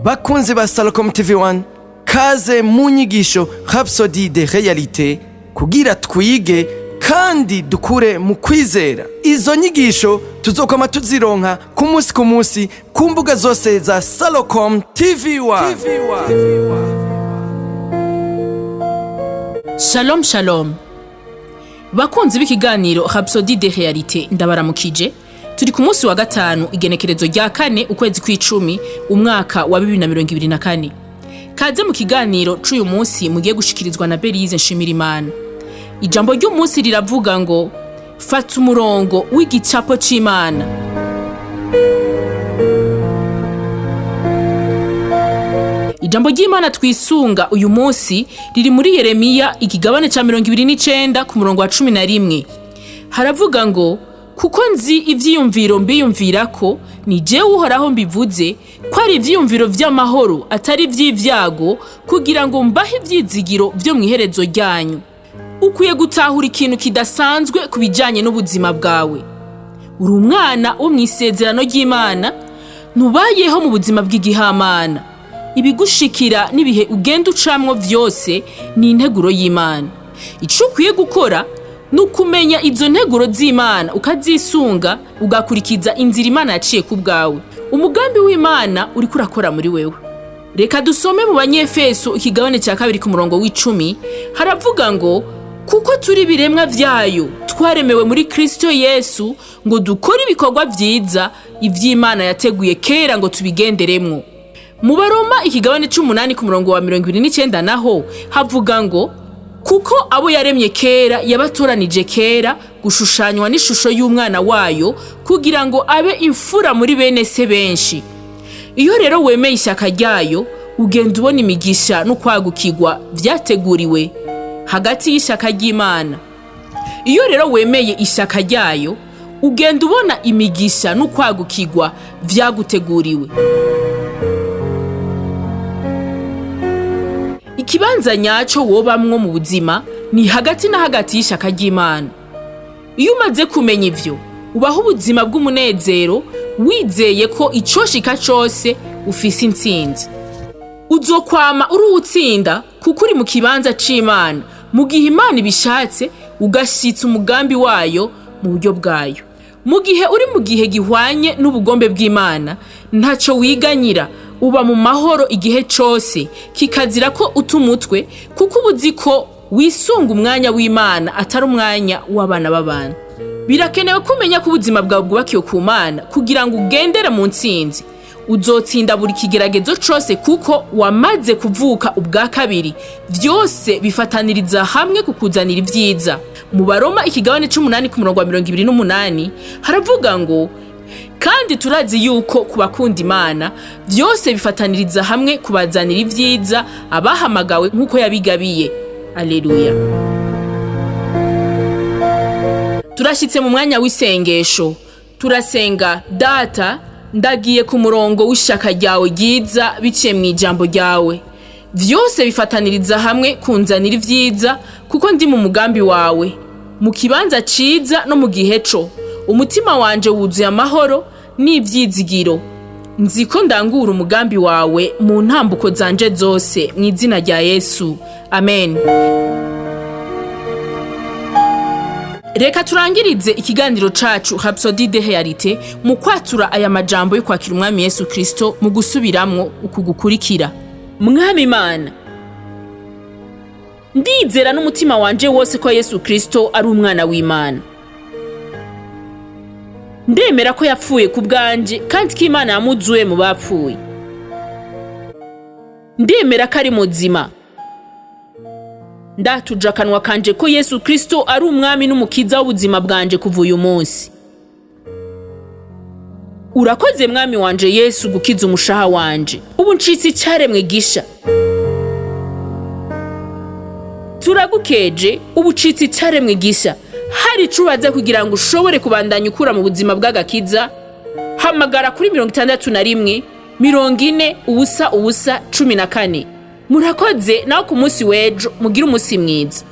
Bakunzi ba Salcom TV1, kaze mu nyigisho Rhapsodie de Réalité kugira twige kandi dukure mu kwizera. Izo nyigisho tuzokoma tuzironka ku munsi ku munsi ku mbuga zose za Salcom TV1. Shalom shalom, bakunzi b'ikiganiro Rhapsodie de Réalité, ndabaramukije. Turi ku munsi wa gatanu, igenekerezo rya 4, ukwezi kw'icumi, umwaka wa 2024. Kaze mu kiganiro c'uyu munsi mugiye gushikirizwa na Berize Nshimirimana. Ijambo ry'umunsi riravuga ngo: "Fata umurongo w'igicapo c'Imana." Ijambo ry'Imana twisunga uyu munsi riri muri Yeremiya, ikigabane ca 29, ku murongo wa 11. Haravuga ngo: "Kuko nzi ivyiyumviro mbiyumvirako, ni jewe Uhoraho mbivuze, ko ari ivyiyumviro vy'amahoro, atari ivy'ivyago, kugira ngo mbahe ivyizigiro vyo mw'iherezo ryanyu." Ukwiye gutahura ikintu kidasanzwe ku bijanye n'ubuzima bwawe. Uri umwana wo mw'isezerano ry'Imana, ntubayeho mu buzima bw'igihamana. Ibigushikira n'ibihe ugenda ucamwo vyose ni integuro y'Imana. Ico ukwiye gukora ni ukumenya izo nteguro z'Imana, ukazisunga, ugakurikiza inzira Imana yaciye ku bwawe. Umugambi w'Imana uriko urakora muri wewe. Reka dusome mu Banyefeso, ikigabane cya 2, ku murongo w'10. Haravuga ngo: "Kuko turi ibiremwa vyayo, twaremewe muri Kristo Yesu ngo dukore ibikorwa vyiza, ivy'Imana yateguye kera ngo tubigenderemwo." Mu Baroma, ikigabane c'8, ku murongo wa 29, naho havuga ngo: "Kuko abo yaremye kera, yabatoranije kera gushushanywa n'ishusho y'umwana wayo, kugira ngo abe imfura muri bene se benshi." Iyo rero wemeye ishyaka ryayo, ugenda ubona imigisha no kwagukirwa vyateguriwe hagati y'ishyaka ry'Imana. Iyo rero wemeye ishyaka ryayo, ugenda ubona imigisha no kwagukirwa vyaguteguriwe. Ikibanza nyaco wobamwo mu buzima ni hagati na hagati y'ishyaka ry'Imana. Iyo umaze kumenya ivyo, ubaho ubuzima bw'umunezero, wizeye ko icoshika cose ufise intsinzi. Uzokwama uri uwutsinda, kuko uri mu kibanza c'Imana mu gihe Imana ibishatse, ugashitsa umugambi wayo mu buryo bwayo. Mu gihe uri mu gihe gihwanye n'ubugombe bw'Imana, ntaco wiganyira, uba mu mahoro igihe cose. Kikazira ko uta umutwe, kuko uba uzi ko wisunga umwanya w'Imana, atari umwanya w'abana b'abantu. Birakenewe ko umenya ko ubuzima bwawe bwubakiwe ku Mana kugira ngo ugendere mu ntsinzi. Uzotsinda buri kigeragezo cose, kuko wamaze kuvuka ubwa kabiri. Vyose bifataniriza hamwe kukuzanira ivyiza. Mu Baroma, ikigabane c'8, ku murongo wa 28, haravuga ngo: "Kandi turazi yuko ku bakunda Imana vyose bifataniriza hamwe kubazanira ivyiza, abahamagawe nk'uko yabigabiye." Aleluya! Turashyitse mu mwanya w'isengesho, turasenga. Data, ndagiye ku murongo w'ishaka ryawe ryiza biciye mu ijambo ryawe. Vyose bifataniriza hamwe kunzanira ivyiza, kuko ndi mu mugambi wawe, mu kibanza ciza no mu gihe co. Umutima wanje wuzuye amahoro n'ivyizigiro. Nzi ko ndangura umugambi wawe mu ntambuko zanje zose, mu izina rya Yesu, amen. Reka turangirize ikiganiro cacu Rhapsodie de Réalité mu kwatura aya majambo yo kwakira Umwami Yesu Kristo mu gusubiramwo uku gukurikira: Mwami Imana, ndizera n'umutima wanje wose ko Yesu Kristo ari umwana w'Imana. Ndemera ko yapfuye ku bwanje kandi ko Imana yamuzuye mu bapfuye. Ndemera ko ari muzima. Ndatuje akanwa kanje ko Yesu Kristo ari Umwami n'Umukiza w'ubuzima bwanje kuva uyu munsi. Urakoze, Mwami wanje Yesu, gukiza umushaha wanje. Ubu ncitse icaremwe gisha. Turagukeje, ubu ucitse icaremwe gisha. Hari ico ubaza kugira ngo ushobore kubandanya ukura mu buzima bw'agakiza, hamagara kuri 61 40 0 0 14. Murakoze, nawe ku munsi w'ejo mugire umunsi mwiza.